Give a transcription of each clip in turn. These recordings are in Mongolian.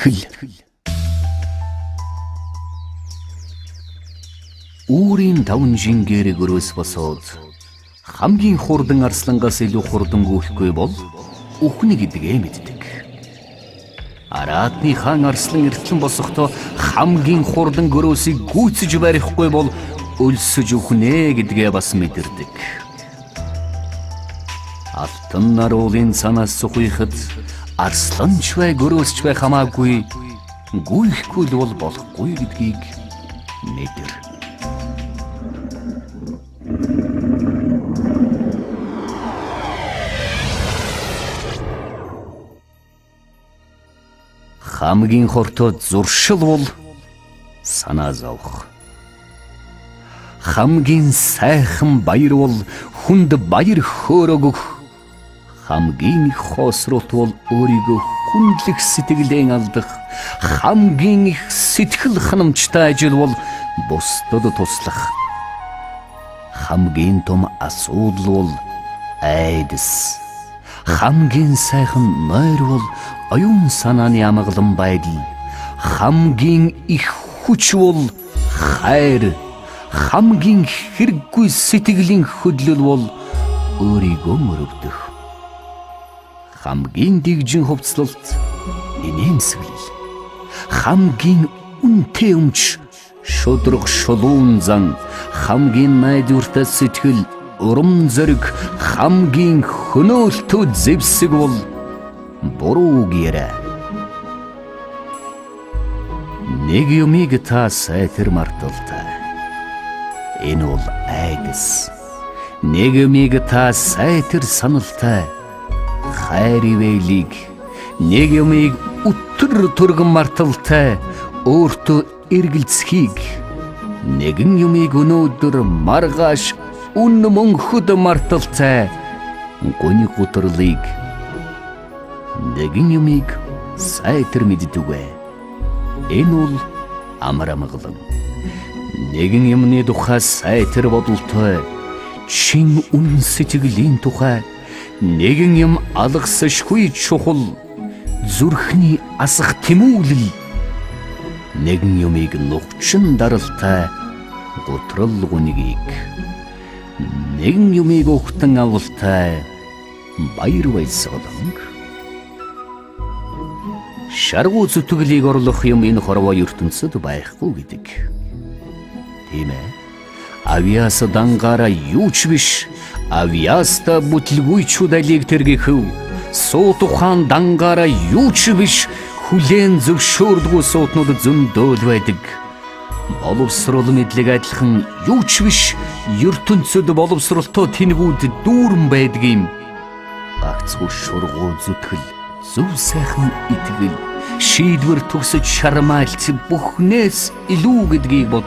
Зүтгэл. Үүрийн таван жингээр гөрөөс босоод хамгийн хурдан арслангаас илүү хурдан гүйхгүй бол үхнэ гэдгээ мэддэг. Араатны хаан арслан эртлэн босохдоо хамгийн хурдан гөрөөсийг гүйцэж барихгүй бол өлсөж үхнэ гэдгээ бас мэдэрдэг. Алтан наруулын цанаас сухыхад арслан ч бай гөрөөс ч бай хамаагүй гүйхгүй л бол болохгүй гэдгийг мэдэр. Хамгийн хортой зуршил бол санаа зовх. Хамгийн сайхан баяр бол хүнд баяр хөөр өгөх. Хамгийн их хоосролт бол өөрийгөө хүндлэх сэтгэлээ алдах. Хамгийн их сэтгэл ханамжтай ажил бол бусдад туслах. Хамгийн том асуудал бол айдас. Хамгийн сайхан нойр бол оюун санааны амгалан байдал. Хамгийн их хүч бол хайр. Хамгийн хэрэггүй сэтгэлийн хөдлөл бол өөрийгөө мөрөвдөх. Хамгийн дэгжин хувцлалт инээмсэглэл. Хамгийн үнэтэй өмч шудраг шулуун зан. Хамгийн найдвартай сэтгэл урам зориг. Хамгийн хөнөөлтөө зэвсэг бол буруу үг яриа. Нэг юмыг та сайтар марталтай. Энэ бол айдас. Нэг юмыг та сайтар саналтай. Хайр ивэлийг. Нэг юмыг өтөр түргэн марталтай. Өөртөө эргэлзэхийг. Нэгэн юмыг өнөөдөр маргааш үн мөнхөд марталтай. Гони гутрлыг. Нэгэн юмыг сайтар мэддэг. Энэ бол амар амгалан. Нэгэн юмны тухай сайтар бодолтой. Чин үн сэтгэлийн тухай. Нэгэн юм алгасшгүй чухал. Зүрхний асах тэмүүлэл. Нэгэн юмыг нухчин даралтай гутрал гүнгийг. Нэгэн юмыг ухтан авалтай баяр баясгаланг. Шаргуу зүтгэлийг орлох юм энэ хорвоо ертөнцид байхгүй гэдэг. Тийм ээ. Авиас дангаараа юу ч биш. Авиаста бүтлгүй чудалийг тэргэхэв. Суут ухаан дангаараа юу ч биш. Хүлээн зөвшөөрдгүү суутнууд зөндөөл байдаг. Боловсрол мэдлэг адилхан юу ч биш. Ертөнцид боловсролтой тэнгүүд дүүрэн байдаг юм. Гагцхүү шургуу зүтгэл, зөв сайхан итгэл, шийдвэр төгсөж шармайлц бүхнээс илүү гэдгийг бод.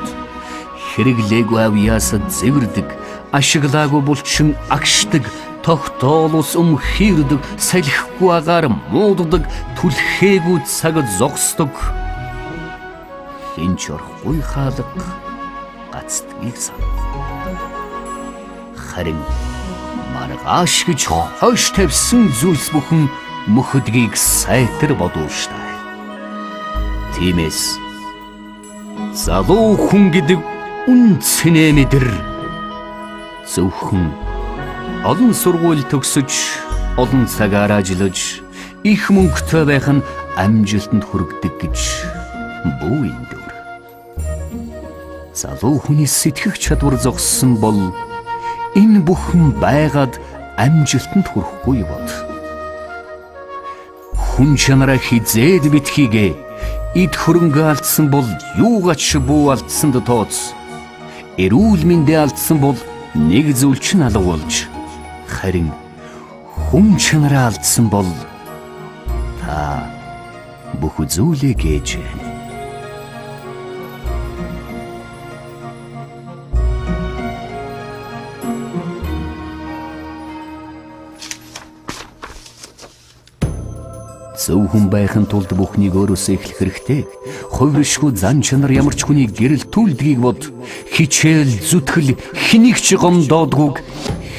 Хэрэглээгүй авьяас зэвэрдэг, ашиглаагүй булчин агшдаг, тогтоол ус өмхийрдэг, салхигүй агаар мууддаг, түлхээгүй цаг зогсдог. Хэн ч орохгүй хаалга гацдгийг сан. Харин маргааш гэж хойш тавьсан зүйлс бүхэн мөхөдгийг сайтар бодууштай. Тиймээс залуу хүн гэдэг үн цэнэ мэдэр. Зөвхөн олон сургууль төгсөж, олон цагаар ажиллаж, их мөнгөтэй байх нь амжилтанд хүргэдэг гэж бүү эндүр. Залуу хүний сэтгэх чадвар зогссон бол энэ бүхэн байгаад амжилтанд хүрэхгүй бод. Хүн чанараа хизээд битгийгээ эд хөрөнгө алдсан бол юугаач бүү алдсанд тооц. Эрүүл мэндээ алдсан бол нэг зүйл чинь алга болж, харин хүн чанараа алдсан бол та бүх зүйлээ гээж байна. Зөв хүн байхын тулд бүхнийг өөрөөсөө эхлэх хэрэгтэй. Хувиршгүй зан чанар ямар ч хүний гэрэлтүүлдгийг бод. Хичээл, зүтгэл хэнийг ч гомдоодгүйг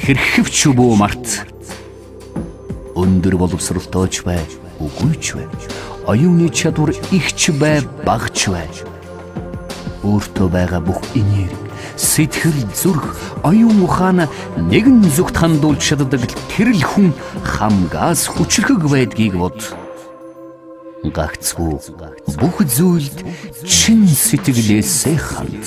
хэрхэвч бүү март. Өндөр боловсролтой ч бай, үгүй ч бай. Оюуны чадвар ихч бай, багч бай. Өөртөө байгаа бүх энерги, сэтгэл, зүрх, оюун ухаан нэгэн зүгт хандуулж чаддаг тэр л хүн хамгаас хүчрхэг байдгийг бод. Гагцхүү бүх зүйлд чин сэтгэлээсээ ханд.